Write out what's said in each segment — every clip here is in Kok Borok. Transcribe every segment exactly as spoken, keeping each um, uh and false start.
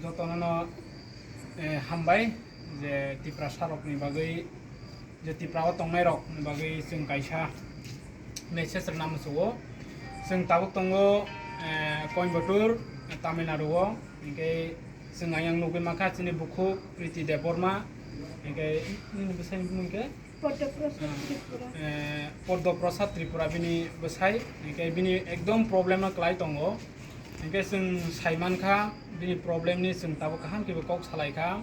Jotono no, eh, hambai je Tiprasa rokni bagwi, je Tripura o tongnai rokni bagwi chwng kaisa message rwna muchungo. Chwng tabuk tongo, eh, Coimbatore, Tamil Nadu o, hinkhe chwng ayang nugwi mankha chini bukhuk Priti Debbarma, hinkhe nini bwsai ni bumung khe? Padma Prasad Tripura. Eh, Padma Prasad Tripura bini bwsai, hinkhe bini ekdom problem no kwlai tongo. Hinkhe chwng sai mankha, bini problem ni chwng tabuk kaham khe bo kok salai kha.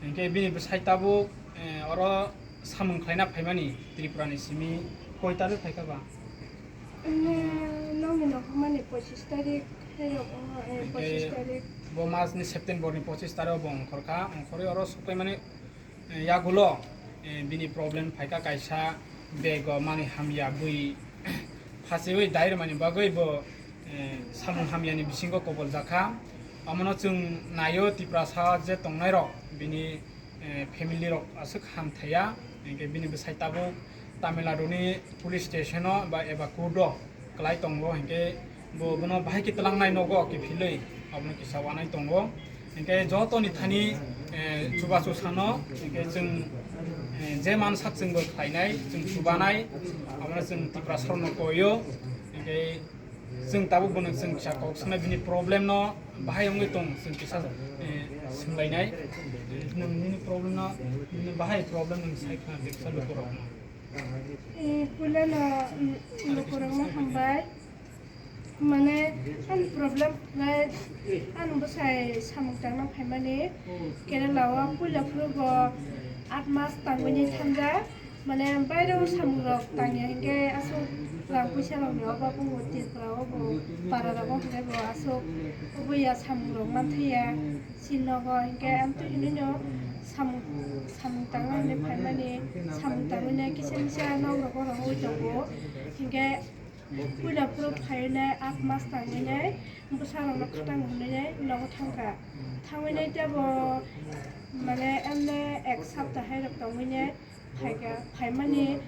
Hinkhe bini bwsai tabuk, eh, oro samung khlaina phaimani Tripura ni simi koi tarikh phaikha ba? Nini nokni nokmani pochis tarikh, hai rok, eh, hinkhe pochis tarikh. Bo mas ni September ni pochis tarikh bo ongkhor kha, ongkhorwi oro sokpai mani, eh, yagulo, eh, bini problem phaikha kaisa bego mani hamya bui phasewi dair mani bagwi bo, eh, samung hamyani bisingo kobol jakha. Omono chwng naio Tiprasa je tongnai rok bini, eh, family rok aswk ham thaya, hinkhe bini bwsai tabuk Tamil Nadu ni police station o ba eba court o kwlai tongo, hinkhe bo bono bahai khe twlangnai nogo kiphilwi abono kisa wanai tongo. Hinkhe jotoni thani, eh, chubachu sano, hinkhe chwng, eh, je mansak chwngbo khlainai, chwng chubanai, abono chwng Tiprasa rokno koio, hinkhe chwng tabuk bono chwng kisa kok sanai bini problem no bahai wngwi tong, chwng kisa, eh, swnglainai. Nwng nini problem no, nini bahai problem nwng sai khna kisa lukurokno. Eh, puilano, mm, lukurokno hambai. Mane, ani problem khlai, ani bwsai samung tangna phaimani Kerala o puila phuru bo aat mas tangmani thangjak. Mane, baireo samung rok tangya hinkhe aswk rang puisa rokni obab wngo Tripura o bo, para rogo hinkhe bo aswk oboya samung rok manthaiya. Chini nogo hinkhe amtwi hinwi no samung, samung tangna hinwi phaimani, samung tangwi nai kisa misa nok rogo rohorwi tongo. Hinkhe puila phuru phaiwi nai aat mas tangwi nai bwsa rokno khatang hwnwi nai nogo thangkha. Thangwi nai tei bo mane emne ek sapta hai rok tongwi nai phaikha, phaimani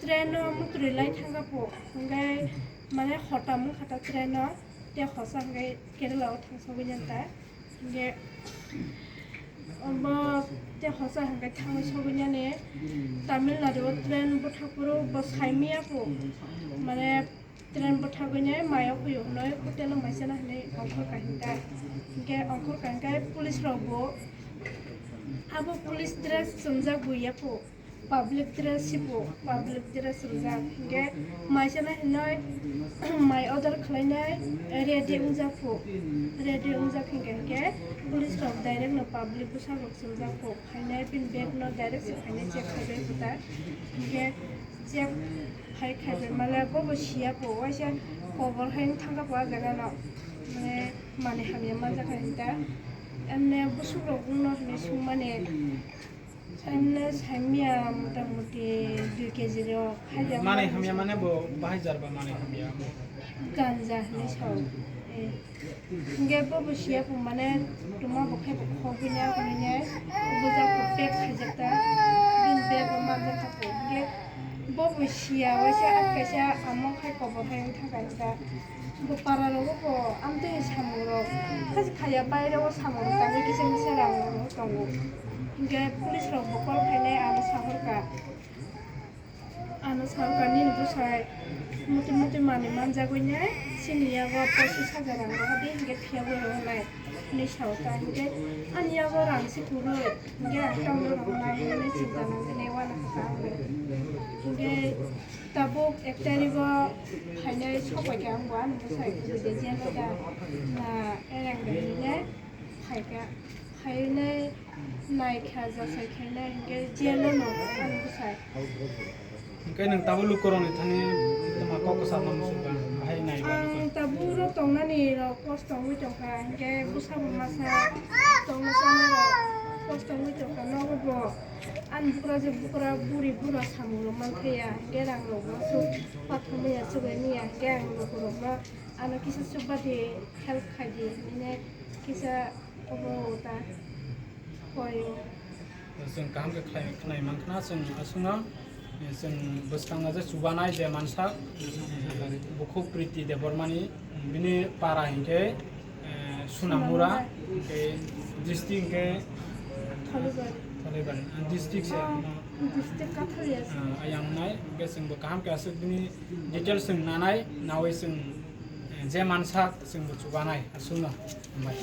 train no mutrwi lai thangkha po, hinkhe mane hotam wngkha ta train no, tei hosa hinkhe Kerala o thangsogwi nai ta. Hinkhe obo tei hosa hinkhe thangwi sogwi nani Tamil Nadu o train bwthak phuru bo saimiya po, mane train bwthagwi nai mai o phai o hwnwi hotel o mai chana hinwi ongkhor kha hinta. Hinkhe ongkhor kha hinkhe police rok bo abo police dress chumjak buya po. Public dress sibo, public dress rijak. Hinkhe mai chana hinoi mai order khlainai ready wngjak phu. Ready wngjak hinkhe, hinkhe police rok direct no public bwsarok chumjak phu. Phainai bini bag no direct se phainai check khaibai phu ta. Hinkhe check phai khaibai male bobo siya phu. Waisa kobor hai wng thangkha phu ah jaga no. Mane manwi hamya manjak hai hinta. Emne bwswk rok wngno hinwi swngmani. Emne saimya motamuti dui kg rok. Manwi hamya mane bo bahai jar ba manwi hamya? Ganja hinwi sao. Eh. Hinkhe bo bo siya phu mane tuma bo khe bo khogwi na hwnwi ne bo jak phu pack khaijak ta. Bini bag o manjak kha phu. Hinkhe bo bo siya waisa at kaisa amo khai kobor hai wng thangkha hinta. Bo para rogo bo amtwi samung rok. Khasi khaya baire o samung rok tangwi kisa misa rang rok tongo. Hinkhe police rok bo call khainai ano sahorkha. Ano sahorkha nini bwsai muti muti manwi manjagwi nai chini yago pochis hajar rang rohordi hinkhe phiyagwi rohornai hinwi sao ta hinkhe ani yago rang se kwrwi hinkhe ang tamno rohornai hinwi chinta nangwi nai uanakha ta ang. Hinkhe Tabuk ek tarigo phainai sokbai kha, ang bo ani bwsai kubui de jeno da na erang de hinwi phaikha. Phainai naikha, jasai khainai hinkhe jeno no ani bwsai. Hinkhe nwng tabuk lukurokni thani tongma kok kwcharno muchungkha, bahai naiba. Ang tabuk ro tongnani rok kosto wngwi tongkha, hinkhe bwsabo masa tongna chana rok kosto wngwi tongkha, nogo bo. Ani bukra je bukra buri bura samung rok manthaya, hinkhe rang rok bo aswk pathomya, swbaimya, hinkhe ang lukurokno ano kisa swkbadi help khaidi hinwi kisa obo ta koyo. Chwng kaham khe khlai, khlai mankha, chwng aswkno, chwng bwskango je chubanai je mansak, bukhuk Priti Debbarmani, bini para hinkhe, eh, Sunamura, hwnkhe district hwnkhe Tholibar. Tholibar. Ah, district se, ah, district Kathalia se. Ah, ayang nai, hwnkhe chwngbo kaham khe aswk bini details chwng nanai, nawi chwng, eh, je mansak chwngbo chubanai, aswkno. Hambai.